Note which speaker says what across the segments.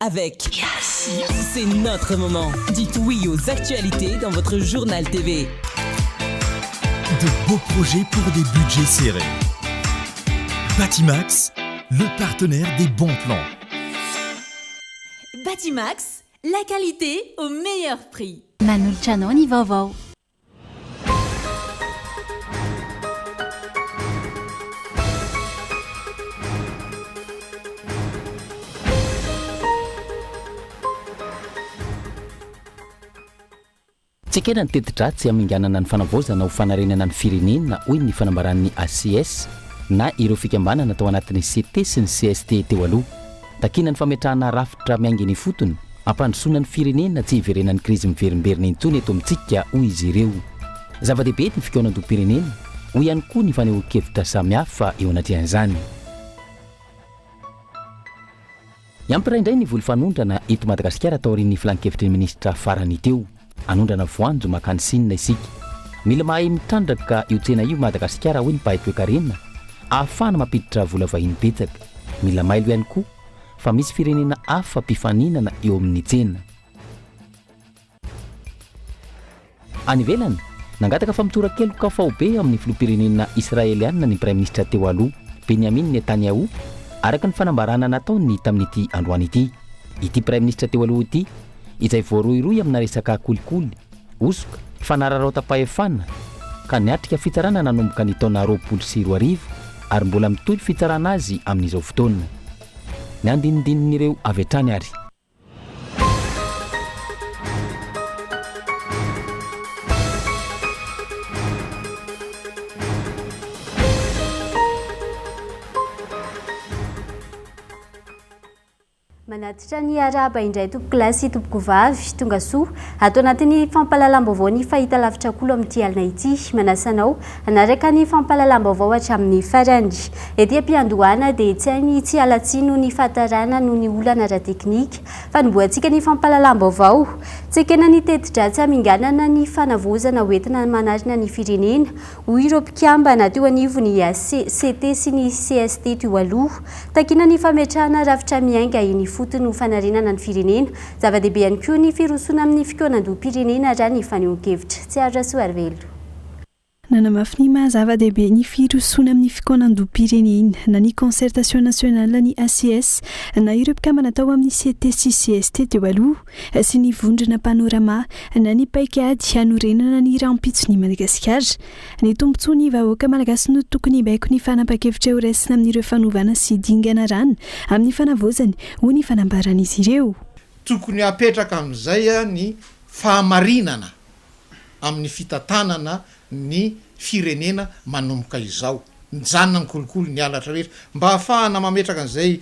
Speaker 1: Avec Yes C'est notre moment. Dites oui aux actualités dans votre journal TV.
Speaker 2: De beaux projets pour des budgets serrés. Batimax, le partenaire des bons plans.
Speaker 1: Batimax, la qualité au meilleur prix.
Speaker 3: Manolotra anao ny vaovao.
Speaker 4: Tsy ekena ny teti-dratsy haminganana ny fanavaozana ho fanarenana ny firenena, hoy ny fanambaran'ny ACS na ireo fikambanana tao anatin'ny CT sy ny cst teo aloha. Takiana ny fametrahana rafitra miainga eny ifotony, hampandrosoana ny firenena tsy hiverenan'ny krizy miverimberina intsony eto amintsika, hoy izy ireo. Zava-dehibe ny fikaonandoham-pirenena, hoy ihany koa ny fanehoan-kevitra samihafa eo anatrehan'izany. Hiampy iray indray ny voly fanondrana eto Madagasikara taorian'ny filankevitry ny minisitra farany teo. Hanondrana voanjo mankany Sina isika. Mila mahay mitrandraka io tsena io i Madagasikara hoy ny mpahay toekarena, ahafahana mampiditra vola vahiny betsaka. Mila mailo ihany koa fa misy firenena hafa mpifaninana eo amin'ny tsena. Any ivelany, nangataka famotsoran-keloka faobe amin'ny filoham-pirenena Israeliana ny praiminisitra teo aloha, Benjamin Netanyahu, araka ny fanambarana nataony tamin'ity androany ity. Ity praiminisitra teo aloha ity, izay voarohirohy amina resaka kolikoly, hosoka, fanararaotam-pahefana, ka niatrika fitsarana nanomboka ny taona 2020 ary mbola mitohy ny fitsarana azy amin'izao fotoana. Ny andinindin'ireo avy hatrany ary.
Speaker 5: Manatitra ny arahaba indray tompokolahy sy tompokovavy, tonga soa ato anatin'ny fampahalalam-baovao ny fahitalavitra kolo amin'ity alina ity. Manasa anao hanaraka ny fampahalalam-baovao hatramin'ny farany. Ety am-piandohana dia tsy hay ny tsy hiala tsiny noho ny fahatarana noho ny olana ara-teknika. Fanombohantsika ny fampahalalam-baovao. Tsy ekena ny teti-dratsy haminganana ny fanavaozana hoentina manarina ny firenena, hoy ireo mpikambana teo anivon'ny CT sy ny cst teo aloha. Takiana ny fametrahana rafitra miainga eny ifotony ho fanarenana ny firenena. Zava-dehibe ihany koa ny firosoana amin'ny fikaonandoham-pirenena raha ny fanehoan-kevitra. Tsiaro Rasoarivelo.
Speaker 6: Nanamafy ny maha zava-dehibe ny firosoana amin'ny fikaonandoham-pirenena na ny Concertation nationale ny ACS na ireo mpikambana tao amin'ny CT sy cst teo aloha sy ny vondrona Panorama na ny paikady hanorenana ny rahampitson'i Madagasikara. Ny tombontsoan'ny vahoaka malagasy no tokony hibaiko ny fanapan-kevitra horaisina amin'ireo fanovana sy dingana arahana amin'ny fanavaozana, hoy ny fanambaran'izy ireo.
Speaker 7: Tokony hapetraka amin'izay ny fahamarinana amin'ny fitantanana ny firenena manomboka izao. Mijanona ny kolikoly, ny halatra rehetra. Mba hahafahana mametraka an'izay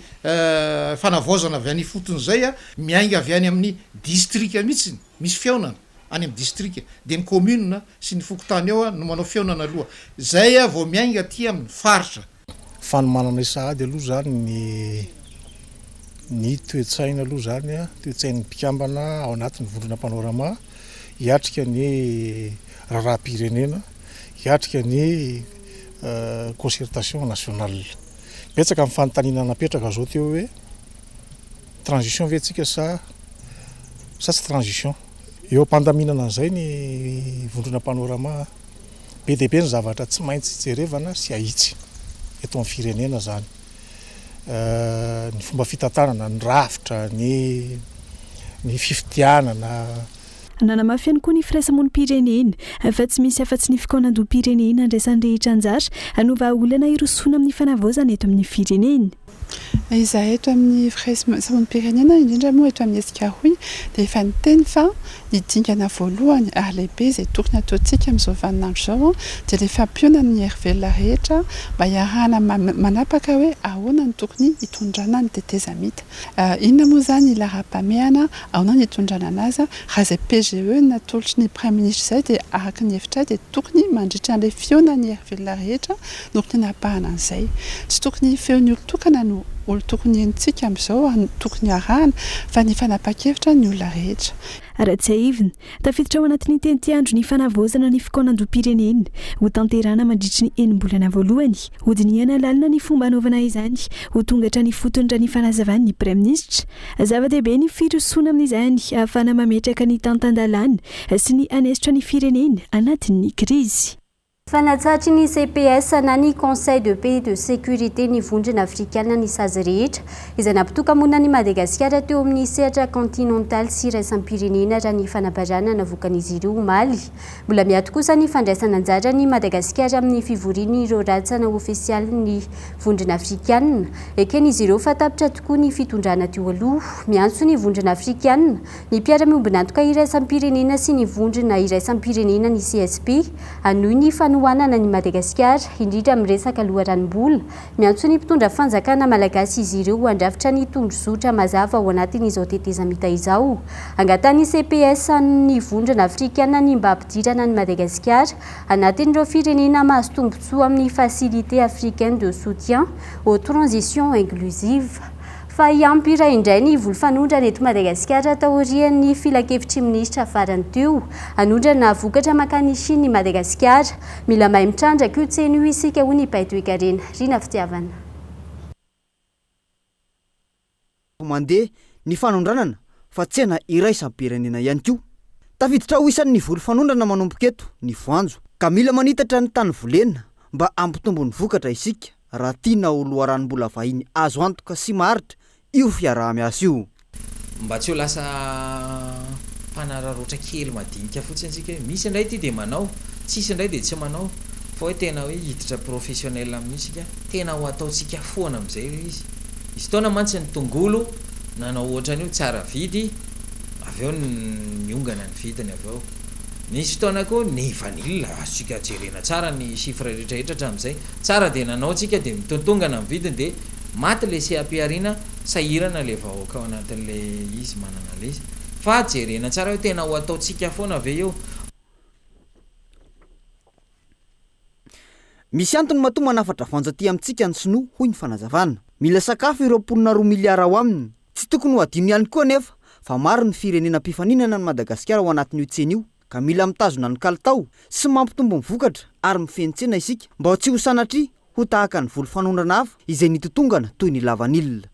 Speaker 7: fanavaozana avy any ifotony izay, miainga avy any amin'ny distrika mihitsy, misy fihaonana any amin'ny distrika, dia ny commune sy ny fokontany ao no manao fihaonana aloha, izay vao miainga aty amin'ny faritra.
Speaker 8: Fanomananay sahady aloha izany ny ny toe-tsaina aloha izany, toe-tsain'ny mpikambana ao anatin'ny vondrona Panorama hiatrika ny raharaham-pirenena, hiatrika ny concertation nationale. Betsaka ny fanontaniana napetraka izao teo hoe transition ve tsika sa sa tsy transition. Eo am-pandaminana an'izay ny vondrona Panorama. Be dia be ny zavatra tsy maintsy jerevana sy ahitsy eto amin'ny firenena izany. Ny fomba fitantanana, ny rafitra, ny ny fifidianana.
Speaker 6: Nanamafy ihany koa ny firaisamonim-pirenena fa tsy misy afa-tsy ny fikaonandoham-pirenena andraisan'ny rehetra anjara no vahaolana hirosoana amin'ny fanavaozana eto amin'ny firenena.
Speaker 9: Izahay eto amin'ny firaisamonim-pirenena, indrindra moa eto amin'ny Hetsika Rohy, dia efa niteny fa ny dingana voalohany ary lehibe izay tokony hataontsika amin'izao vaninandro izao dia ilay fampionana ny hery velona rehetra mba hiarahana manapaka hoe ahoana no tokony hitondrana ny tetezamita. Inona moa izany ny laharam-pahamehana, ahoana ny hitondrana anazy? Raha izay PGE natolotry ny Praiminisitra izay dia araka ny hevitray dia tokony mandritra an'ilay fihaonan'ny hery velona rehetra no tokony hanapahana an'izay. Tsy tokony feon'ny olon-tokana no. no olo tokony henontsika amin'izao ary tokony arahana fa ny fanapahan-kevitra ny olona rehetra.
Speaker 6: Raha tsiahivina, tafiditra ao anatin'ny tetiandro ny fanavaozana ny fikaonandoham-pirenena, hotanterahana mandritry ny enim-bolana voalohany. Hodinihana lalina ny fomba hanaovana izany, ho tonga hatrany ifotony raha ny fanazavan'ny Praiminisitra. Zava-dehibe ny firosoana amin'izany ahafahana mametraka ny tantan-dalàna sy ny hanaisotra ny firenena anatin'ny krizy.
Speaker 5: Fanatsahatry ny CPS na ny Conseil de Paix et de Sécurité ny Vondrona Afrikana ny sazy rehetra izay nampitoka-monina an'i Madagasikara teo amin'ny sehatra kontinantaly sy iraisam-pirenena raha ny fanambarana navoakan'izy ireo omaly. Mbola miato kosa ny fandraisana anjaran'i Madagasikara amin'ny fivorian'ireo rantsana ofisialin'ny Vondrona Afrikana. Eken'izy ireo fa tapitra tokoa ny fitondrana teo aloha. Miantso ny Vondrona Afrikana Ny mpiara-miombon'antoka iraisam-pirenena sy ny vondrona iraisam-pirenena ny CSP hanohy ny fanohanana an'i Madagasikara, indrindra amin'ny resaka loharanom-bola. Miantso ny mpitondra fanjakana malagasy izy ireo handrafitra ny tondrozotra mazava ao anatin'izao tetezamita izao. Angatahan'ny CPS ny vondrona afrikana ny mba hampidirana an'i Madagasikara anatin'ireo firenena mahazo tombontsoa amin'ny Facilité africaine de soutien aux transitions inclusives. Fa hiampy iray indray ny voly fanondrana eto Madagasikara taorian'ny filankevitry minisitra farany teo. Hanondrana vokatra mankany Chine i Madagasikara. Mila mahay mitrandraka io tsena io isika hoy ny mpahay toekarena. Rina Fitiavana.
Speaker 10: Mandeha ny fanondranana fa tsena iraisam-pirenena ihany koa. Tafiditra ho isan'ny voly fanondrana manomboka eto ny voanjo ka mila manitatra ny tany volena mba hampitombo ny vokatra isika raha tiana ho loharanom-bola vahiny azo antoka sy maharitra io fiaraha-miasa io.
Speaker 11: Mba tsy ho lasa mpanararaotra kely madinika fotsiny isika hoe misy indray ity dia manao, tsisy indray dia tsy manao, fa hoe tena hoe hiditra professionnel amin'io isika, tena ho ataontsika foana amin'izay ilay izy. Nisy fotoana mantsy ny tongolo nanao ohatran'io tsara vidy, avy eo niongana ny vidiny avy eo. Nisy fotoana koa ny vanille, azontsika jerena tsara ny chiffre rehetra rehetra hatramin'izay. Tsara dia nanao tsika dia mitontongana ny vidiny dia maty le seha-pihariana sahirana le vahoaka ao anatin'le izy manana le izy fa jerena tsara hoe tena ho ataontsika foana ve io.
Speaker 10: Misy antony matoa manafatra voanjo aty amintsika ny sinoa hoy ny fanazavana. Mila sakafo ireo mponina roa miliara ao aminy. Tsy tokony ho adino ihany koa anefa fa maro ny firenena mpifaninana an'i Madagasikara ao anatin'io tsena io ka mila mitazona ny kalitao sy mampitombo ny vokatra ary mifehy ny tsena isika mba tsy ho sanatria ho tahaka ny voly fanondrana hafa izay nitotongana toy ny lavanila.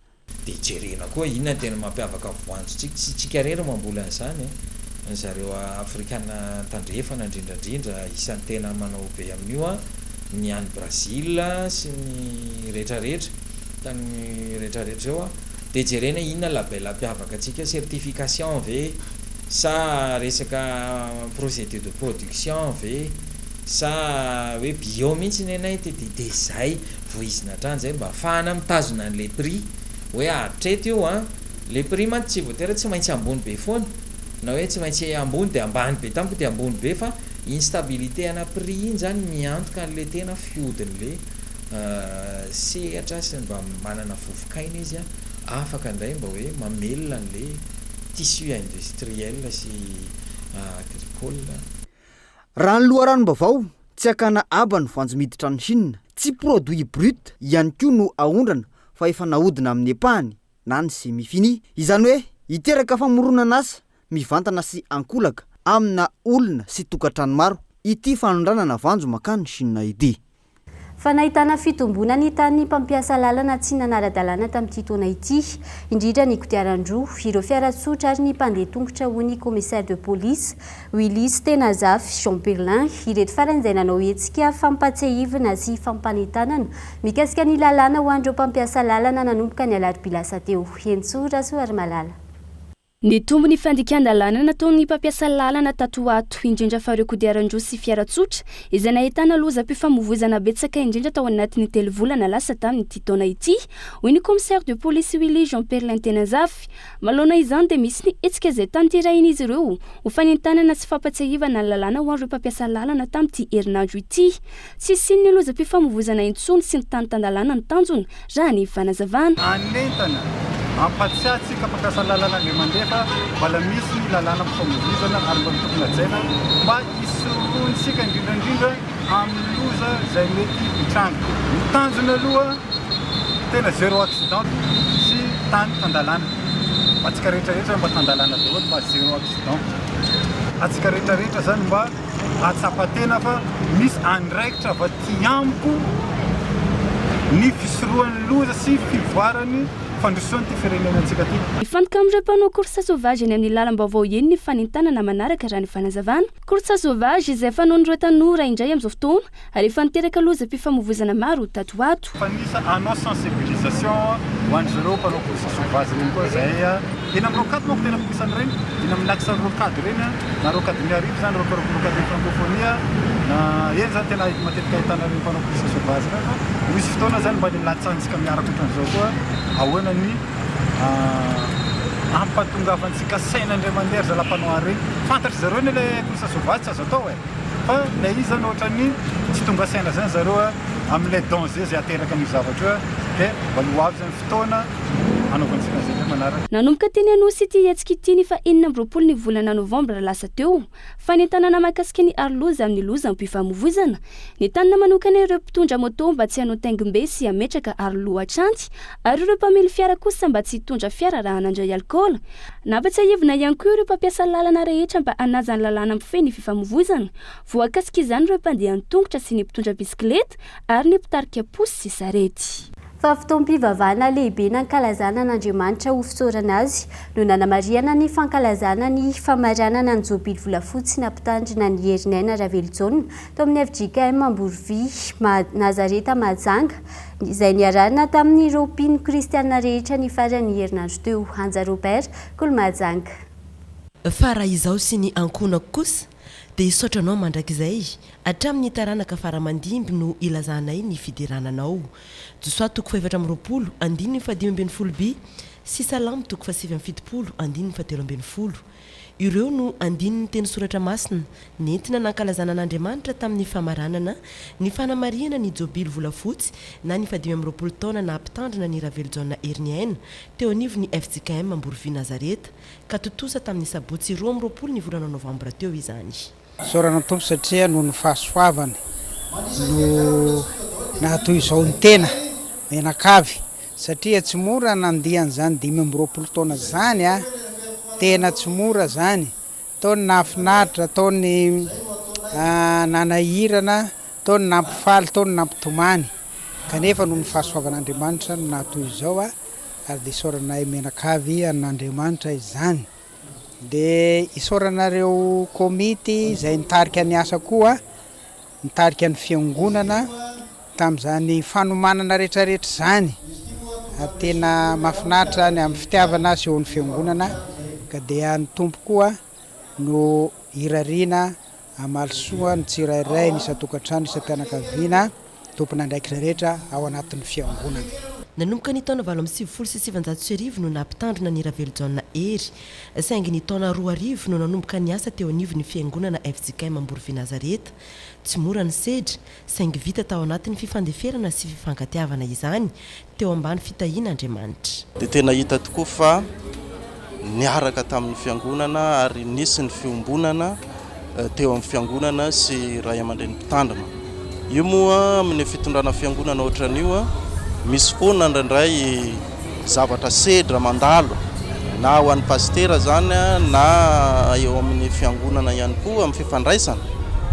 Speaker 11: Dia jerena koa inona no tena mampiavaka ny voanjontsika, tsy tsika irery mamboly an'izany e, ny zareo afrikana tandrefana indrindra indrindra isan'ny tena manao be amin'io an, ny any Brazil sy ny rehetra rehetra, tany rehetra rehetra izao an, dia jerena inona label hampiavaka antsika, certification ve? Sa resaka procédure de production ve? Sa hoe bio mihitsy ny anay ity dia dia zay voizina hatrany zay mba ahafahana mitazona an'ilay prix hoe hatreto io an, le prix mantsy tsy voatery hoe tsy maintsy ambony be foana na hoe tsy maintsy ambony dia ambany be tampoka dia ambony be fa iny stabilité ana prix iny zany miantoka an'ilay tena fihodin'le sehatra sy mba manana vovokaina izy an, afaka indray mba hoe mamelona an'le tissu industriel sy agricole.
Speaker 10: Raha ny loharanom-baovao, tsy hakana haba ny voanjo miditra any Chine. Tsy produit brut ihany koa no aondrana fa efa nahodina amin'ny ampahany na ny semi-fini. Izany hoe hiteraka famoronana asa mivantana sy ankolaka amina olona sy tokantrano maro ity fanondranana voanjo mankany Chine ity.
Speaker 5: Fa nahitana fitomboana ny tahan'ny mpampiasa lalana tsy nanara-dalàna tamin'ity taona ity, indrindra ny kodiaran-droa, ireo fiara tsotra ary ny mpandeha tongotra hoy ny commissaire de police, Willis Tenazafy Jean Perlin. Ireto farany izay nanao hetsika fampatsiahivina sy fampanentanana mikasika ny lalàna ho an'ireo mpampiasa lalana nanomboka ny alarobia lasa teo. Henintsoa Rasoarimalala.
Speaker 12: Nitombo ny fandikan-dalàna nataon'ny mpampiasa lalana tato ho ato, indrindra fa ireo kodiaran-droa sy fiara tsotra, izay nahitana lozam-pifamoivoizana betsaka indrindra tao anatin'ny telo volana lasa tamin'ity taona ity, hoy ny commissaire de police Willy Jean Perlin Tenazafy. Manoloana izany dia misy ny hetsika izay tanterahin'izy ireo ho fanentanana sy fampatsiahivana ny lalàna ho an'ireo mpampiasa lalana tamin'ity herinandro ity. Tsy hisian'ny lozam-pifamoivoizana intsony sy ny tany tan-dalàna ny tanjona, raha ny fanazavana.
Speaker 13: Hanentana, hampatsiahy antsika mpampiasa lalana indray mandeha fa mbola misy ny lalànam-pifamoivoizana ary mbola tokony hajaina mba hisorohantsika indrindra indrindra amin'ny loza izay mety hitranga. Ny tanjona aloha. Tena zéro accident sy tany tan-dalàna. Antsika rehetra rehetra mba tan-dalàna daholo mba zéro accident. Antsika rehetra rehetra zany mba hahatsapa tena fa misy andraikitra avy aty amiko ny fisorohan'ny loza sy fivoaran'ny fandrosoan'ity firenenantsika ity.
Speaker 12: Mifantoka amin'ireo mpanao course sauvage eny amin'ny lalam-baovao eny ny fanentanana manaraka raha ny fanazavana. Course sauvage izay fanaon'ireo tanora indray amin'izao fotoana ary efa niteraka lozam-pifamoivoizana maro tato ho ato.
Speaker 13: Fa nisy hanao sensibilisation ho an-dry zareo mpanao course sauvage ireny koa zahay eny amin'ny rocade manko tena misy an'ireny, eny amin'ny axe rocade ireny na rocade Miarivo izany, rocade francophonie na eny izany tena matetika ahitana ireny mpanao course sauvage ireny fa misy fotoana izany mba latsahantsika miaraka ohatran'izao koa ahoana ny hampatongavantsika saina indray mandeha ry zalahy mpanao an'ireny. Fantatry zareo anie ilay course sauvage tsy azo atao e! Fa ilay izy zany ohatran'ny tsy tonga saina zany zareo amin'ilay danger izay ateraka an'io zavatra io dia mba ho avy zany fotoana hanaovantsika an'izay indray manaraka.
Speaker 12: Nanomboka teny Anosy ity hetsika ity ny faha 26 ny volana novambra lasa teo. Fanentanana mahakasika ny aroloza amin'ny lozam-pifamoivoizana. Nentanina manokana ireo mpitondra moto mba tsy hanao taingim-be sy hametraka aroloha hatrany ary ireo mpamily fiara kosa mba tsy hitondra fiara raha nandray alikaola. Nampatsiahivina ihany koa ireo mpampiasa lalana rehetra mba hanaja ny lalàna mifehy ny fifamoivoizana. Voakasik'izany ireo mpandeha an-tongotra sy ny mpitondra bisikileta ary ny mpitarika posy sy sarety.
Speaker 5: Fa fotoam-pivavahana lehibe nankalazana an'Andriamanitra ho fisaorana Azy no nanamarihana ny fankalazana ny famaranana ny Jobily Volafotsy nampitandrina an'i Heriniaina Ravelojaona tao amin'ny fjkm Amborovy, Nazareta Mahajanga, izay niarahana tamin'ireo mpino kristiana rehetra ny faran'ny herinandro teo. Anja Robert, Kolo Mahajanga.
Speaker 14: Fa raha izaho sy ny ankohonako kosa, dia hisaotra Anao mandrakizay, hatramin'ny taranaka fara aman-dimby no hilazanay ny fiderana Anao. Josoa toko fahefatra amby 20, andininy fahadimy ambin'ny folo by, sy Salamo toko fahasivy amby 70, andininy fahatelo ambin'ny folo. Ireo no andinin'ny teny soratra masina nentina nankalazana an'Andriamanitra tamin'ny famaranana ny fanamarihana ny Jobily volafotsy na ny fahadimy amby 20 taona naha mpitandrina ny Ravelojaona Heriniaina teo anivon'ny fjkm Amborovy Nazareta ka tontosa tamin'ny sabotsy 22 ny volana novambra teo izany.
Speaker 15: Isaorana ny Tompo satria noho ny fahasoavany no nahatoy izao ny tena mianakavy satria tsy mora nandia an'izany 25 taona izany a! Tena tsy mora izany, tao ny nahafinaritra, tao ny nanahirana, tao ny nampifaly, tao ny nampitomany kanefa noho ny fahasoavan'Andriamanitra no nahatoy izao a! Ary dia isaoranay mianakavy an'Andriamanitra izany. Dia isaorana ireo komity izay nitarika ny asa koa, nitarika ny fiangonana tamin'izany fanomanana rehetrarehetra izany. Ary tena mahafinaritra ny amin'ny fitiavana asehon'ny fiangonana ka dia ny Tompo koa no irariana Hamaly soa ny tsirairay, ny isan-tokantrano, isam-pianakaviana, tompon'andraikitra rehetra ao anatin'ny fiangonana.
Speaker 14: Nanomboka ny taona 1998 no naha mpitandrina an'i Ravelojaona Hery, saingy ny taona 2000 no nanomboka niasa teo anivon'ny fiangonana fjkm Amborovy Nazareta. Tsy mora ny sedra, saingy vita tao anatin'ny fifandeferana sy fifankatiavana izany, teo ambany fitahian'Andriamanitra.
Speaker 16: Dia tena hita tokoa fa niaraka tamin'ny fiangonana ary nisy ny fiombonana teo amin'ny fiangonana sy ray aman-dreny mpitandrina. Io moa amin'ny fitondrana fiangonana ohatran'io, misy foana indraindray zavatra sedra mandalo na ho an'ny pasitera izany na eo amin'ny fiangonana ihany koa amin'ny fifandraisana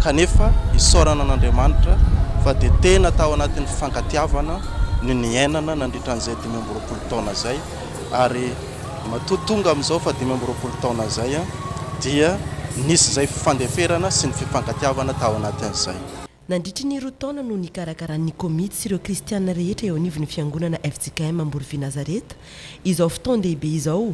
Speaker 16: kanefa isaorana an'Andriamanitra fa dia tena tao anatin'ny fifankatiavana no niainana nandritra an'izay 25 taona izay ary matoa tonga amin'izao fa 25 taona izay dia nisy izay fifandeferana sy ny fifankatiavana tao anatin'izay.
Speaker 14: Nandritry ny roa taona no nikarakaran'ny komity sy ireo kristiana rehetra eo anivon'ny fiangonana fjkm Amborovy Nazareta izao fotoan-dehibe izao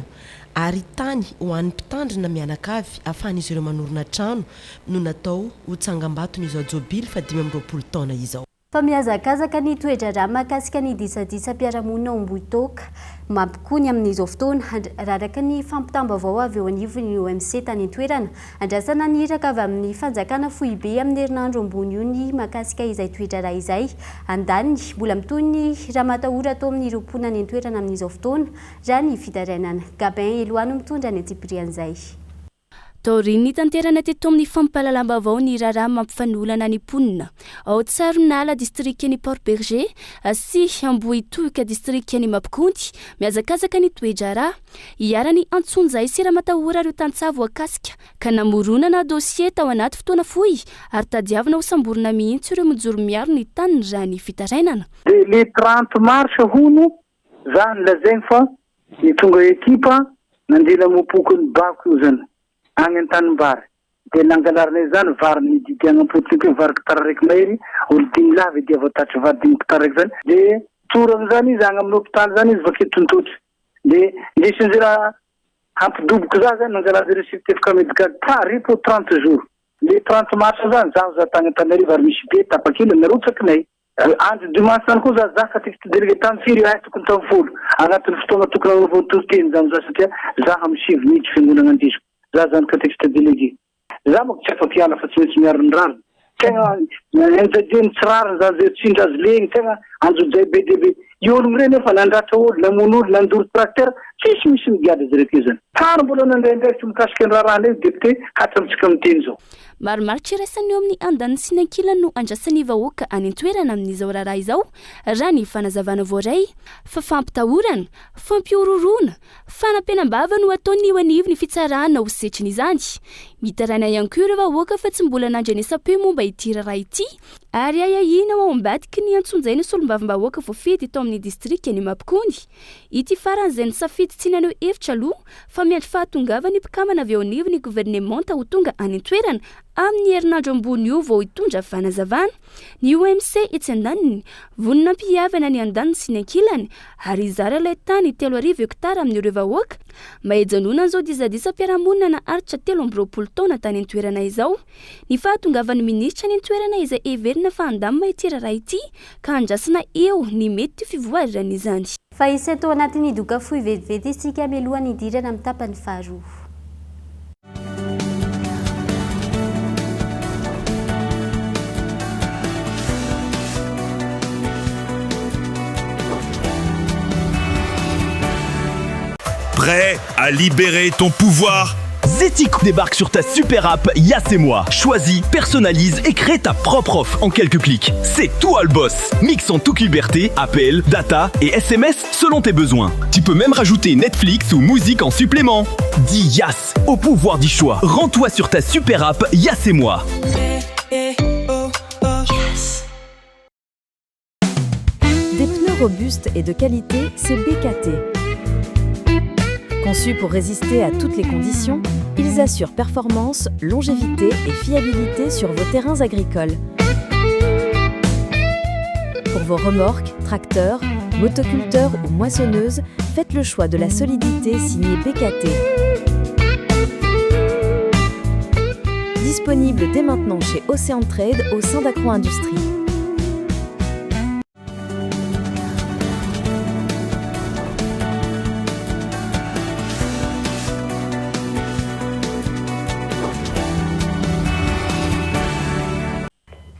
Speaker 14: ary tany ho an'ny mpitandrina mianakavy ahafahan'izy ireo manorina trano no natao ho tsangambaton'izao jobily faha 25 taona izao.
Speaker 5: Fa mihazakazaka ny toe-draharaha mahakasika ny disadisam-piarahamonina ao Ambohitoaka Mampikony amin'izao fotoana, raha araka ny fampitam-baovao avy eo anivon'ny OMC tany an-toerana. Andrasana ny iraka avy amin'ny fanjakana foibe amin'ny herinandro ambony io ny mahakasika izay toe-draharaha izay. Andaniny, mbola mitohy ny ramatahora atao amin'ireo mponina any an-toerana amin'izao fotoana, raha ny fitarainana. Gabin Eloi no mitondra ny antsipirian'izay.
Speaker 12: Taorian'ny nitanterana teto amin'ny fampahalalam-baovao ny raharaha mampifanolana ny mponina ao Tsaronala distrikan'i Port Bergé sy Ambohitohika distrikan'i Mampikony, mihazakazaka ny toe-draharaha. Iharan'ny antsonjay sy ramatahora ireo tantsaha voakasika ka namoronana dossier tao anaty fotoana fohy ary tadiavina ho samborina mihitsy ireo mijoro miaro ny taniny raha ny fitarainana.
Speaker 17: Dia le 30 mars hono za nolazainy fa Ny tonga ekipa nandeha namopoky ny bako io zany agny antanimbary de nangalarinay zany vary nididy agny ampotony akeo vary kitara raiky mahery olo dimy lahy ve dia voatatry vary dimy kitara raiky zany de toragny zany izy agny aminy hopitaly zany izy vakeo tontotry de ndesinjy raha hampidoboky za zany nangalanjareo certificat medical ta repos 30 jours le 30 mars zany zaho za tagny Antananarivo ary misy be tapakila narotsakinay Andro dimanche zany koa za zaka ty tsy délégué tany firy ahy tokony tam folo agnatin'ny fotoagna tokony hanaovany toriteny zany za satria za amy sivy minitry fiangonagna andisoko za zany katexte délégué za manko tsy afaky hiala fa tsy maintsy miaro ny rariny tegna enjadiany tsy rariny zany zay tsindry azy legny tegna anjojay be dia be i ologno rey nefa nandratra olo namono olo nandoro tracteur tsisy misy migadra zareo keo zany tany mbola nandray andraikitra mikasika ny raharahanay io député hatramitsika miteny zao.
Speaker 12: Marimaritra iraisan'ny eo amin'ny andaniny sy ny ankilany no andrasan'ny vahoaka any an-toerana amin'izao raharaha izao, raha ny fanazavana voaray, fa fampitahorana, fampihorohoroana, fanampenam-bava no ataon'ny eo anivon'ny fitsarana ho setrin'izany. Mitaraina ihany koa ireo vahoaka fa tsy mbola nandrenesam-peo momba ity raharaha ity ary ahiahiana ho ao ambadiky ny antsonjay ny solombavambahoaka voafidy tao amin'ny distrikan'i Mampikony. Ity farany izay nisafidy tsy naneho hevitra aloha fa miandry fahatongavan'ny mpikambana avy eo anivon'ny governemanta ho tonga any an-toerana amin'ny herinandro ambony io vao hitondra fanazavana. Ny OMC etsy andaniny, vonona hampihavana ny andaniny sy ny ankilany ary hizara ilay tany 3000 hektara amin'ireo vahoaka mba hijanonan'izao disadisam-piarahamonina naharitra 23 taona tany an-toerana izao. Ny fahatongavan'ny minisitra any an-toerana izay heverina fa handamina ity raharaha ity ka andrasana eo ny mety fivoaran'izany.
Speaker 5: Fa hisento anatin'ny doka fohy vetivety isika mialohan'ny hidirana amin'ny tapany faharoa.
Speaker 18: Prêt à libérer ton pouvoir Zetic débarque sur ta super app Yas et moi. Choisis, personnalise et crée ta propre offre en quelques clics. C'est toi le boss. Mixe en toute liberté, appel, data et SMS selon tes besoins. Tu peux même rajouter Netflix ou musique en supplément. Dis Yas au pouvoir du choix. Rends-toi sur ta super app Yas et moi.
Speaker 19: Des pneus robustes et de qualité, c'est BKT. Conçus pour résister à toutes les conditions, ils assurent performance, longévité et fiabilité sur vos terrains agricoles. Pour vos remorques, tracteurs, motoculteurs ou moissonneuses, faites le choix de la solidité signée BKT. Disponible dès maintenant chez Océan Trade au sein d'Acro Industrie.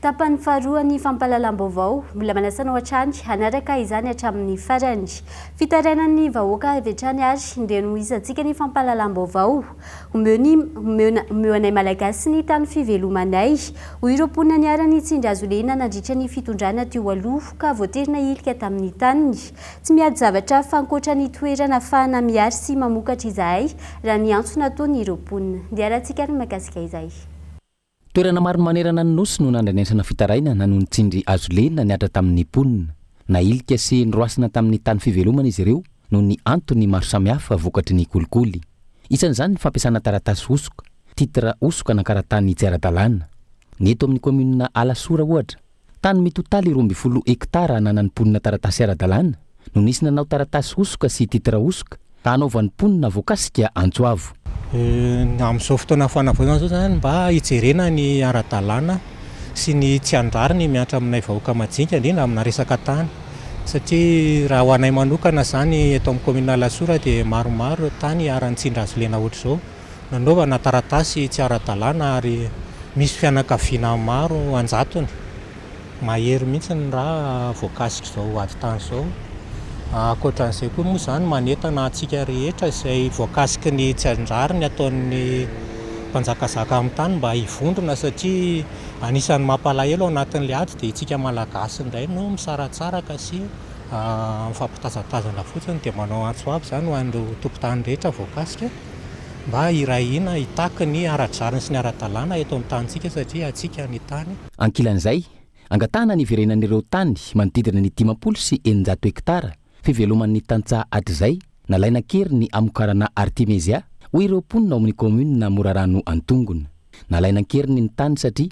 Speaker 5: Tapany faharoa ny fampahalalam-baovao. Mbola manasa anao hatrany hanaraka izany hatramin'ny farany. Fitarainan'ny vahoaka avy hatrany ary ndeha nohizantsika ny fampahalalam-baovao. Omeo ny omeo anay Malagasy ny tany fivelomanay, hoy ireo mponina niharan'ny tsindry hazo lena nandritra ny fitondrana teo aloha ka voatery nahilika tamin'ny taniny. Tsy miady zavatra hafa ankoatra ny toerana afahana mihary sy mamokatra izahay, raha ny antso nataon'ireo mponina. Ndeha arahantsika ary ny mahakasika izay.
Speaker 4: Toerana maro manerana ny Nosy no nandrenesana fitarainana noho ny tsindry hazo lena nihatra tamin'ny mponina. Nahilika sy noroasina tamin'ny tany fivelomana izy ireo noho ny antony maro samihafa vokatry ny kolikoly. Isan'izany ny fampiasana taratasy hosoka, titre hosoka na karatany tsy ara-dalàna. Ny eto amin'ny kaominina Alasora ohatra, tany mitotaly 12 hektara ananan'ny mponina taratasy ara-dalàna no nisy nanao taratasy hosoka sy titre hosoka ka hanaovan'ny mponina voakasika antso avo.
Speaker 20: Amin'izao fotoana fanavaozana izao izany mba hijerena ny ara-dalàna sy ny tsy an-drariny mihatra aminay vahoaka majinika indrindra amina resaka tany satria raha ho anay manokana izany eto amin'ny kaominina Alasora dia maromaro ireo tany iharan'ny tsindry hazo lena ohatr'izao nanaovana taratasy tsy ara-dalàna ary misy fianakaviana maro an-jatony Mahery mihitsy ny ra voakasik'izao ady tany izao. Ankoatran'izay koa moa izany manentana antsika rehetra izay voakasiky ny tsy an-drariny ataon'ny mpanjakazaka amin'ny tany mba hivondrona satria anisan'ny mampalahelo ao anatin'ilay ady dia isika Malagasy indray no misaratsaraka sy mifampitazatazana fotsiny dia manao antso avo izany ho an'ireo tompon-tany rehetra voakasika mba hiray hina hitaky ny ara-drariny sy ny ara-dalàna eto amin'ny tanintsika satria antsika ny tany.
Speaker 4: Ankilan'izay, angatahana ny hiverenan'ireo tany manodidina ny 650 hektara fiveloman'ny tantsaha hatrizay nalaina an-keriny hamokarana artemezia, hoy ireo mponina ao amin'ny kaominina Morarano Antongona. Nalaina an-keriny ny tany satria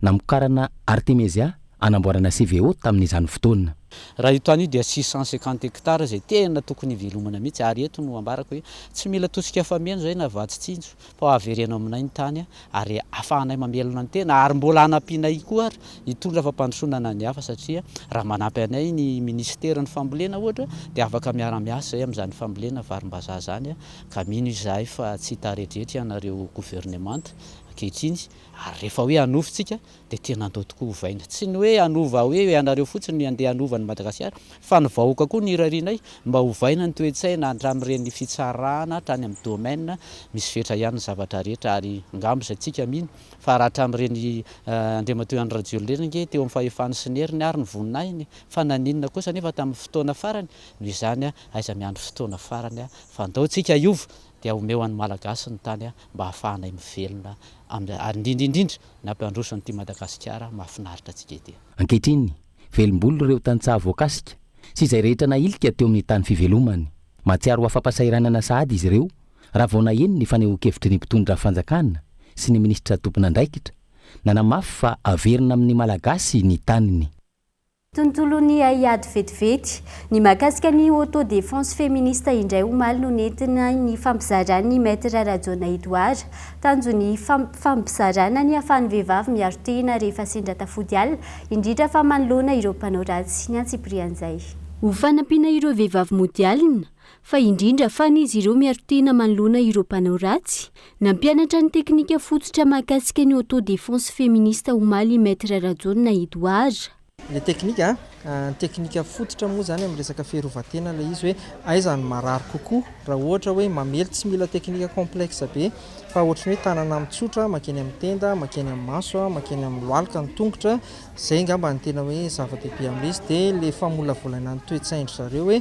Speaker 4: namokarana artemezia hanamboarana CVO tamin'izany fotoana.
Speaker 21: Raha io tany io dia 650 hectares izay tena tokony hivelomana mihitsy ary eto no ambarako hoe tsy mila tosika fameno izay na vatsy tsinjo fa avereno aminay ny tany ary afahanay mamelona ny tena ary mbola hanampianay koa ary hitondra fampandrosoana na ny hafa satria raha manampy anay ny minisiteran'ny fambolena ohatra dia afaka miara-miasa izay amin'izany fambolena varimbazaha izany ka mino izahay fa tsy hitaredretra ianareo governemanta ankehitriny ary rehefa hoe hanofy tsika dia tena andao tokoa hovaina. Tsy ny hoe hanova hoe ianareo fotsiny no handeha hanova an'i Madagasikara fa ny vahoaka koa no irarianay mba hovaina ny toe-tsaina hatramin'ireny fitsarana hatrany amin'ny domaine misy fetra ihany ny zavatra rehetra ary angamba izay tsika mino fa raha hatramin'ireny Andriamatoa Andry Rajoelina ireny ange teo amin'ny fahefany sy ny heriny ary ny voninahiny fa naninona kosa anefa tamin'ny fotoana farany noho izany aiza miandry fotoana farany fa andao tsika hiova dia omeo an'ny Malagasy ny tany mba hahafahanay mivelona amin'ny ary indrindra indrindra ny hampandroso an'ity Madagasikara mahafinaritra antsika ity.
Speaker 4: Ankehitriny, velom-bolo ireo tantsaha voakasika sy izay rehetra nahilika teo amin'ny tany fivelomany. Mahatsiaro ho afa-pahasahiranana sahady izy ireo raha vao naheno ny fanehoan-kevitry ny mpitondra fanjakana sy ny minisitra tompon'andraikitra nanamafy fa averina amin'ny Malagasy ny taniny.
Speaker 5: Tontolon'ny haiady vetivety. Ny mahakasika ny auto-défense féministe indray omaly no nentina ny fampizaran'ny Maître Rajaona Edouard. Tanjon'ny fampizarana ny hahafahan'ny vehivavy miaro tena rehefa sendra tafody alina, indrindra fa manoloana ireo mpanao ratsy. Ny antsipirian'izay. Ho fanampiana ireo vehivavy mody alina, fa indrindra fa ny izy ireo miaro tena manoloana ireo mpanao ratsy. Nampianatra ny teknika fototra mahakasika ny auto-défense féministe omaly i Maître Rajaona Edouard.
Speaker 22: Ilay teknika, ny teknika fototra moa izany amin'ny resaka fiarovan-tena ilay izy hoe aiza no marary kokoa raha ohatra hoe mamely, tsy mila teknika complexe be fa ohatry ny hoe tanana mitsotra mankeny amin'ny tenda, mankeny amin'ny maso, mankeny amin'ny lohalika ny tongotra, Izay angamba no tena hoe zava-dehibe amin'ilay izy. Dia ilay famolavolana ny toe-tsain-dry zareo hoe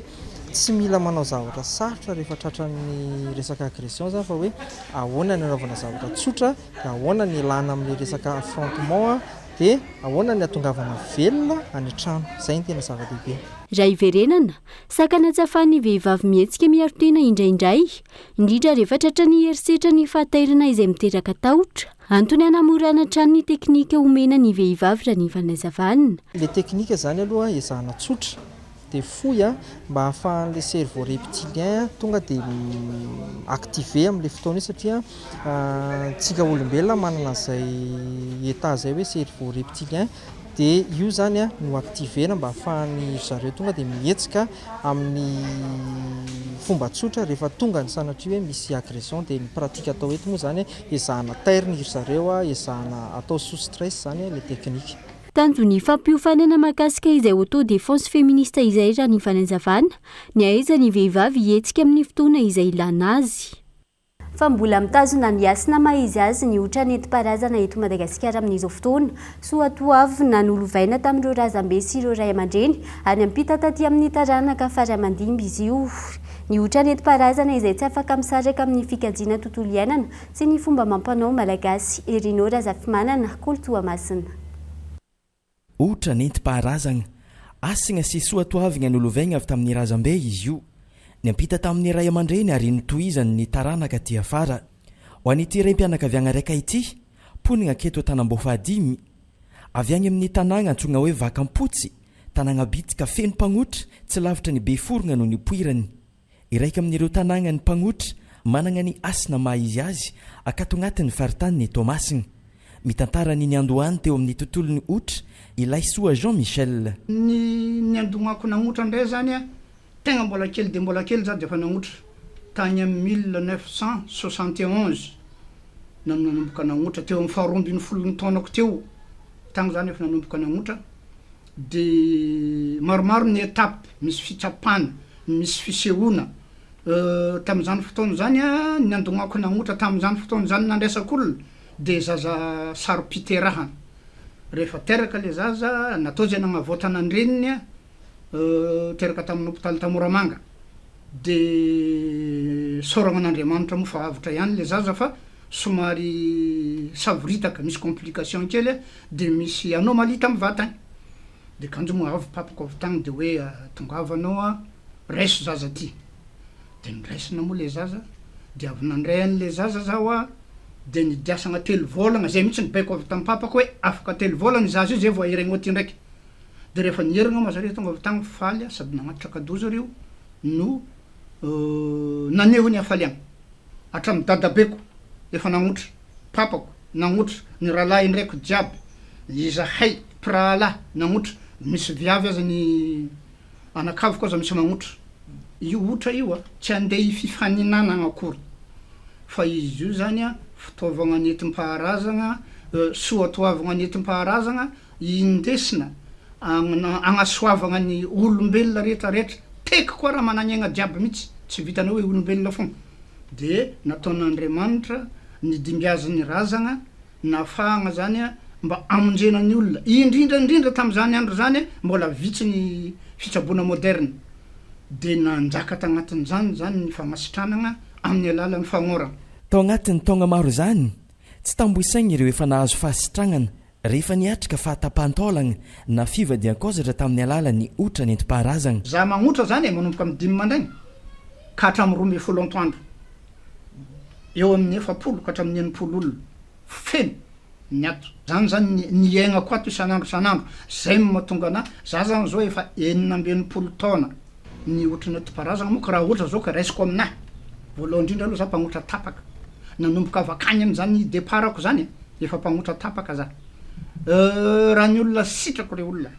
Speaker 22: tsy mila manao zavatra sarotra rehefa tratran'ny resaka agression izany fa hoe ahoana ny hanaovana zavatra tsotra, dia ahoana ny hialana amin'ilay resaka affrontement, dia ahoana ny hahatongavana velona any an-trano. Izay no tena zava-dehibe.
Speaker 5: Raha hiverenana, sakana tsy ahafahan'ny vehivavy mihetsika miaro tena indraindray, indrindra rehefa tratran'ny herisetra ny fahatairana izay miteraka tahotra. Antony hanamorana hatrany ny teknika omena ny vehivavy raha ny fanazavana.
Speaker 22: Ilay teknika izany aloha ezahana tsotra dia fohy mba ahafahan'ilay cerveau reptilien tonga dia activer amin'ilay fotoana io satria tsika olombelona manana an'izay état izay hoe cerveau reptilien Dia io izany no activer-na mba ahafahan'ny ry zareo tonga dia mihetsika amin'ny fomba tsotra rehefa tonga ny sanatria hoe misy agression. Dia ny pratique atao eto moa izany ezahana tairina ry zareo, ezahana atao sous stress izany ilay technique.
Speaker 5: Tanjon'ny fampiofanana mahakasika izay auto-défense féministe izay raha ny fanazavana, ny hahaizan'ny vehivavy hihetsika amin'ny fotoana izay ilana azy. Fa mbola mitazona ny hasina maha izy azy ny otra nentim-paharazana eto Madagasikara amin'izao fotoana. Soatoavina nolovaina tamin'ireo razambe sy ireo ray aman-dreny ary niampita taty amin'ny taranaka fara aman-dimby izy io. Ny otra nentim-paharazana izay tsy afaka misaraka amin'ny fikajiana tontolo iainana sy ny fomba amam-panao malagasy. Herino Razafimanana, Kolo Toamasina.
Speaker 23: Otra nentim-paharazagna, hasigna sy soatoavigna nolovaigna avy tamin'ny razambe izy io. Niampita tamin'ny ray aman-dreny ary notohizan' ny taranaka aty afara. Ho an'ity raim-pianakaviagna raika ity, mponigna aketo Tanambao fahadimy, avy agny amin'ny tanàgna antsoigna hoe Vakampotsy, tanàgna bitika feno mpagnotra tsy lavitra ny Beforogna no nipoirany. Iraika amin'ireo tanàgnan'ny mpagnotra managna ny hasina maha izy azy akato agnatin'ny faritanin'i Toamasina. Mitantara ny niandohany teo amin'ny tontolon'ny otra i Laisoa Jean Michel.
Speaker 24: Ny niandohako nagnotra ndray zany a, tegna mbola kely de mbola kely za de efa nagnotra, tagny am 1971 no nanomboka nagnotra, teo am faha 12 taonako teo tagny zany efa nanomboka nagnotra, de maromaro ny étape, misy fitsapana, misy fisehoana. Tamin'izany fotoana izany, ny andognako nagnotra tamin'izany fotoana izany nandraisako olona de zaza saro-piterahana. Rehefa teraka le zaza, natao zay nagnavaotana ny reniny, teraka tamin'ny hopitaly ta Moramanga. De isaoragna an'Andriamanitra moa fa avotra ihany le zaza fa somary savoritaka, misy complication kely de misy anomalie tamin'ny vatany. De kanjo moa avy papako avy tagny de hoe tongava anao an, raiso zaza ty. De noraisina moa le zaza, de avy nandray an'le zaza zaho an, de nidiasagna telo vôlagna, zay mihitsy ny baiko avy tamin'ny papako hoe afaka telo vôlagna i zaza io zay vao aheregna aty ndraiky. De rehefa niherigna moa zareo tonga avy tagny faly aho sady nagnatitra cadeau zareo no naneho ny hafaliagna. Hatramin'ny dadabeko efa nagnotra, papako nagnotra, ny rahalahin-draiko jiaby, izahay mpirahalahy nagnotra, misy viavy aza ny anakaviko aza misy magnotra. Io otra io a, tsy andeha hififaninanagna akory fa izy io zany a fitaovagna nentim-paharazagna, soatoavigna nentim-paharazagna indesina agnasoavagna ny olombelona rehetra rehetra, teky koa raha managn'aigna jiaby mihitsy, tsy vitan'ny hoe olombelona fogna, de nataon'Andriamanitra nidimbiazin'ny razagna nafahagna zany mba hamonjena ny olona, indrindra indrindra tam'zany andro zany mbola vitsy ny fitsaboana moderne, de nanjaka tagnatin'zany zany ny fagnasitranagna amin'ny alalan'ny fagnôragna.
Speaker 23: Tao agnatin'ny taogna maro izany, tsy tambo isaigny ireo efa nahazo fahasitragnana Rehefa niatrika fahatapahan-taolagna na fivadian-kaozatra tamin'ny alalan'ny otra nentim-paharazagna.
Speaker 24: Za magnotra zany e, manomboka amin'ny dimy mandraigna ka hatramin'ny 12 antoandro, eo amin'ny 40 ka hatramin'ny 60 olona feno ny ato. Zany zany ny ny iaignako ato isan'andro isan'andro, zay no mahatonga anah, za zany zao efa 66 taona. Ny ohatry ny atim-paharazana moa ka raha ohatra zao ka raisiko aminahy, voalohany indrindra aloha za mpagnotra tapaka, nanomboka avy akagny amin'izany départ-ko zany e, efa mpagnotra tapaka za, raha ny olona sitrako le olona,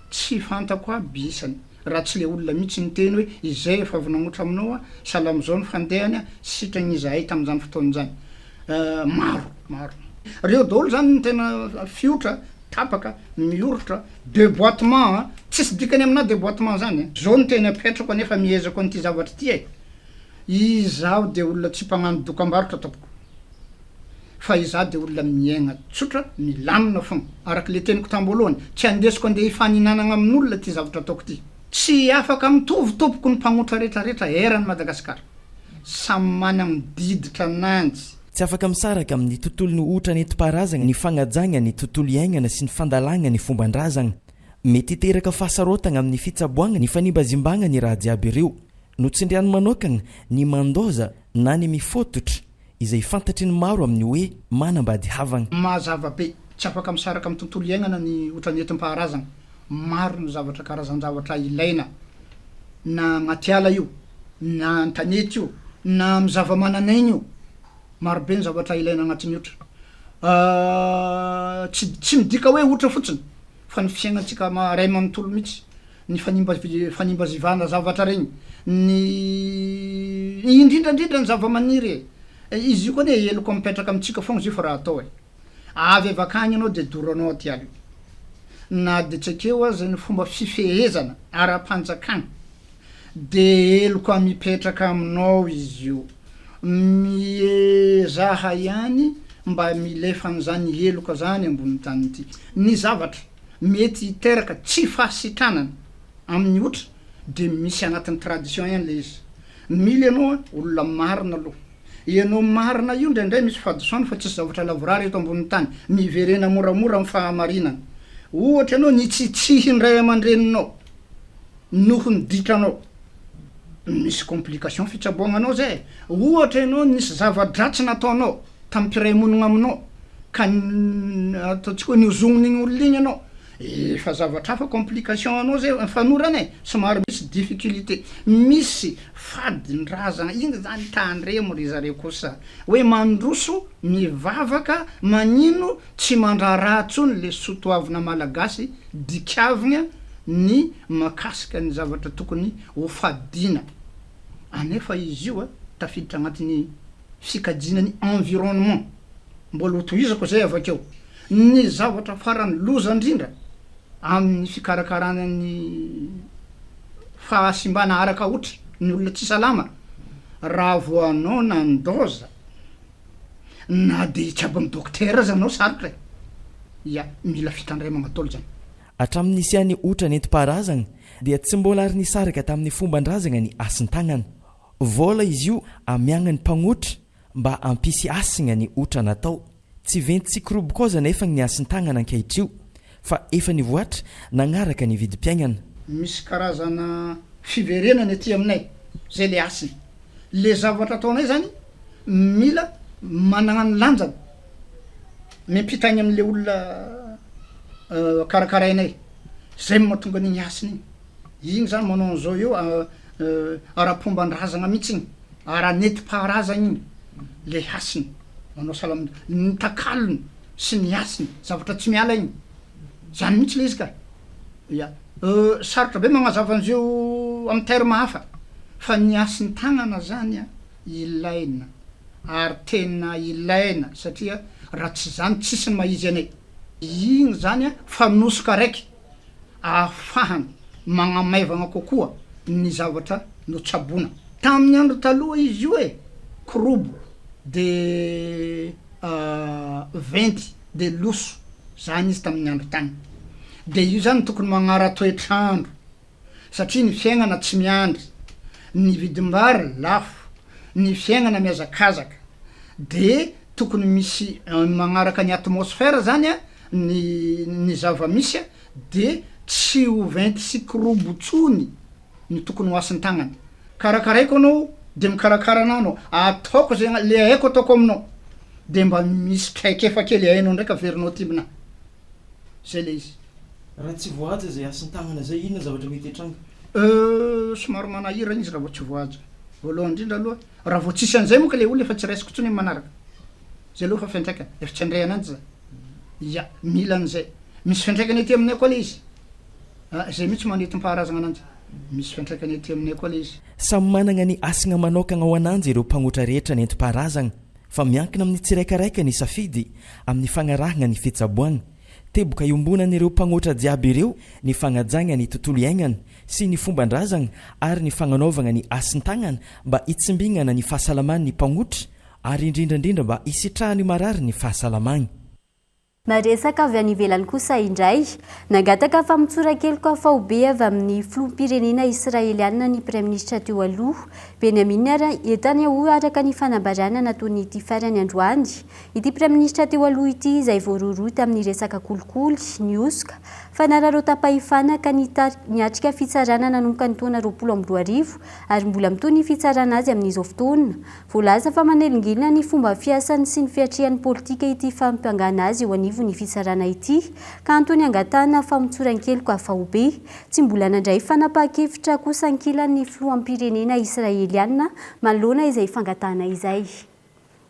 Speaker 24: tsy fantako aby isany, raha tsy le olona mihitsy niteny hoe izay efa avy nagnotra aminao aho, sahala amizao ny fandehany a, sitragny izahay tamin'izany fotoana izany, maro, maro. Reo daholo zany ny tena fiotra tapaka, mioritra, deboitement an, tsisy dikany aminah deboitement zany an, zao no tena apetrako anefa miezako an'ity zavatra ity e, izaho de olona tsy mpagnano dokambarotra tompoko, fa izaho de olona miaigna tsotra, milamina fogna, araka le teniko tamboalohany, tsy andesiko andeha hifaninanagna amin'olona ity zavatra ataoko ity. Tsy afaka mitovy tompoko ny mpagnotra retraretra eran'i Madagasikara, samy managny diditra ananjy.
Speaker 23: Tsy afaka misaraka amin'ny tontolon'ny otra nentim-paharazagna ny fagnajagna ny tontolo iainana sy ny fandalagna ny fomban-drazagna. Mety hiteraka fahasarotagna amin'ny fitsaboagna ny fanimbazimbagna ny raha jiaby ireo. Notsindriany manokagna ny mandoza na ny mifototra izay fantatry ny maro amin'ny hoe manambady havagna.
Speaker 24: Mazava be, tsy afaka misaraka amin'ny tontolo iainana ny otra nentim-paharazagna. Maro ny zavatra karazan-javatra ilaina na agnaty ala io, na an-tanety io, na amin'ny zava-manan'aigna io. Marobe ny zavatra ilaina agnatin'ny otra. Tsy tsy midika hoe otra fotsiny fa ny fiaignantsika ma- ray manontolo mihitsy, ny fanimba- fanimbazivana zavatra regny, ny indrindra indrindra ny zava-maniry e! Izy io koa anie heloka mipetraka amintsika foagna izy io fa raha atao e. Avy avy akagny ianao de doranao aty ala io. Na de tsy ekeo aza ny fomba fifehezana ara-panjakana de heloka mipetraka aminao izy io. Miezaha ihany mba milefa an'izany heloka zany ambony tany ity. Ny zavatra mety hiteraka tsy fahasitranana amin'ny otra de misy anatin'ny tradition ihany le izy. Mila ianao olona marina aloha. Ianao marina io indraindray misy fahadisoana fa tsisy zavatra lavorary eto ambonin'ny tany. Miverena moramora amin'ny fahamarinana. Ohatra ianao nitsitsihy ny ray aman-dreninao noho ny ditranao. Misy complication fitsaboagna anao zay e. Ohatra ianao nisy zava-dratsy nataonao tamin'ny mpiray monina aminao ka ataontsika hoe nozonin'igny olona igny ianao. Efa zavatra hafa complication anao zay mifanorana e, somary misy difficulté, misy fadin-drazana, iny zany tandremo ry zareo kosa hoe mandroso mivavaka magnino tsy mandraharaha tsony le sotoavina malagasy dikavigna ny makasika ny zavatra tokony ho fadiana anefa izy io a tafiditra agnatin'ny fikajiana ny environnement mbola ho tohizako zay avakeo. Ny zavatra farany loza indrindra amin'ny fikarakarana ny fahasimbana araka otra ny olona tsy salama. Raha vao anao nandaoza na dia hitsabo amin'ny dokotera aza anao sarotra e! Ya, mila fitandremagna daholo zany.
Speaker 23: Hatramin'ny nisian'ny otra nentim-paharazagna dia tsy mbola ary nisaraka tamin'ny fomban-drazagna ny hasin-tagnana. Vôla izy io amiagna ny mpagnotra mba hampisy hasigna ny otra natao. Tsy venty tsy korobok'aoza anefa ny hasin-tagnana ankehitrio fa efa nivoatra nagnaraka ny vidim-piaignana.
Speaker 24: Misy karazana fiverenana ety aminay, zay le hasina. Le zavatra ataonay zany mila managna ny lanjany miampita agny amle olona karakarainay, zay no mahatonga an'igny hasina igny, igny zany manao an'izao eo ara-pomban-drazagna mihitsy igny, ara-nentim-paharazagna igny le hasina, manao sahala am- ny takalony sy ny hasiny, zavatra tsy miala igny, zany mihitsy le izy ka. Ya. Sarotra be magnazava an'izeo amin'ny terme hafa fa ny hasin-tagnana zany an ilaina ary tena ilaina satria raha tsy zany tsisy ny maha izy anay. Igny zany an fanosoka raiky ahafahana magnamaivagna kokoa ny zavatra notsaboina. Tamin'ny andro taloha izy io e, korobo de venty de loso, zany izy tamin'ny andro tany. De io zany tokony magnara-toetr'andro satria ny fiaignana tsy miandry, ny vidim-bary lafo, ny fiaignana mihazakazaka, de tokony misy magnaraka ny atmosphère zany an ny ny zava-misy de tsy ho venty sy korobo tsony ny tokony ho hasin-tagnana. Karakaraiko anao de mikarakara anah anao, ataoko ze le haiko ataoko aminao, de mba misy traikefa kely hainao ndraiky averinao aty aminah. Zay le izy.
Speaker 23: Raha tsy voahaja izay hasin-tagnana izay, inona zavatra mety hitranga?
Speaker 24: Euh, somary manahirana izy raha vao tsy voahaja. Voalohany indrindra aloha, raha vao tsisy an'izay manko le olona efa tsy raisiko intsony amin'ny manaraka. Zay aloha fa fiantraikany, efa tsy handray ananjy za. Ya, mila an'izay. Misy fiantraikany aty aminay koa le izy. Ah, zay mihitsy manetim-paharazagna ananjy. Misy fiantraikany aty aminay koa le izy.
Speaker 23: Samy managna ny hasigna manokagna ho ananjy ireo mpagnotra rehetra nentim-paharazagna. Fa miankina amin'ny tsiraikaraika ny safidy amin'ny fagnarahagna ny fitsaboagna. Teboka iombonan'ireo mpagnotra jiaby ireo ny fagnajagna ny tontolo iaignana sy ny fomban-drazagna ary ny fagnanaovagna ny asin-tagnana mba hitsimbignana ny fahasalaman'ny mpagnotra ary indrindra indrindra mba hisitrahan'ny marary ny fahasalamagny.
Speaker 5: Maresaka avy any ivelany kosa indray. Nangataka famotsoran-keloka faobe avy amin'ny filoham-pirenena Israeliana ny praiminisitra teo aloha, Benjamin Netanyahu araka ny fanambarana nataon'ity farany androany. Ity praiminisitra teo aloha ity izay voarohirohy tamin'ny resaka kolikoly, ny hosoka, fanararaotam-pahefana ka niatrika fitsarana nanomboka ny taona 2020 ary mbola mitohy ny fitsarana azy amin'izao fotoana. Voalaza fa manelingelina ny fomba fiasany sy ny fiatrehany politika ity fampangana azy eo anivon'ny fitsarana ity, ka antony angatahana famotsoran-keloka faobe. Tsy mbola nandray fanapahan-kevitra kosa ankilany ny filoham-pirenena israeliana manoloana izay fangatahana izay.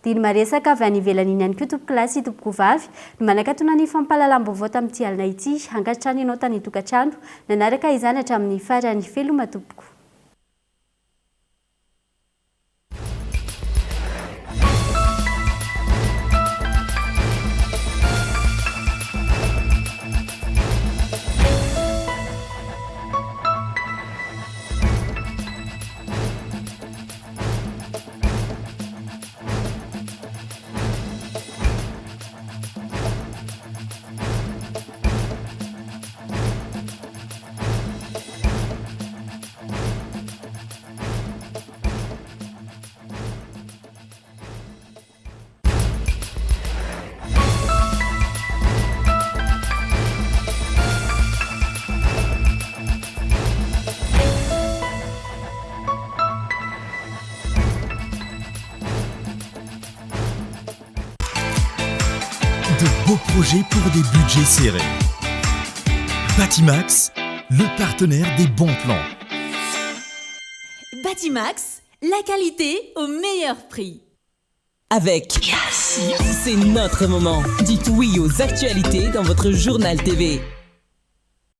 Speaker 5: Diny maresaka avy any ivelany iny ihany koa tompokolahy sy tompokovavy no manakatona ny fampahalalam-baovao tamin'ity alina ity. Ankatrano ianao tany an-tokantrano nanaraka izany hatramin'ny farany. Veloma tompoko.
Speaker 18: De beaux projets pour des budgets serrés. Batimax, le partenaire des bons plans.
Speaker 1: Batimax, la qualité au meilleur prix.
Speaker 2: Avec Yes, c'est notre moment. Dites oui aux actualités dans votre journal TV.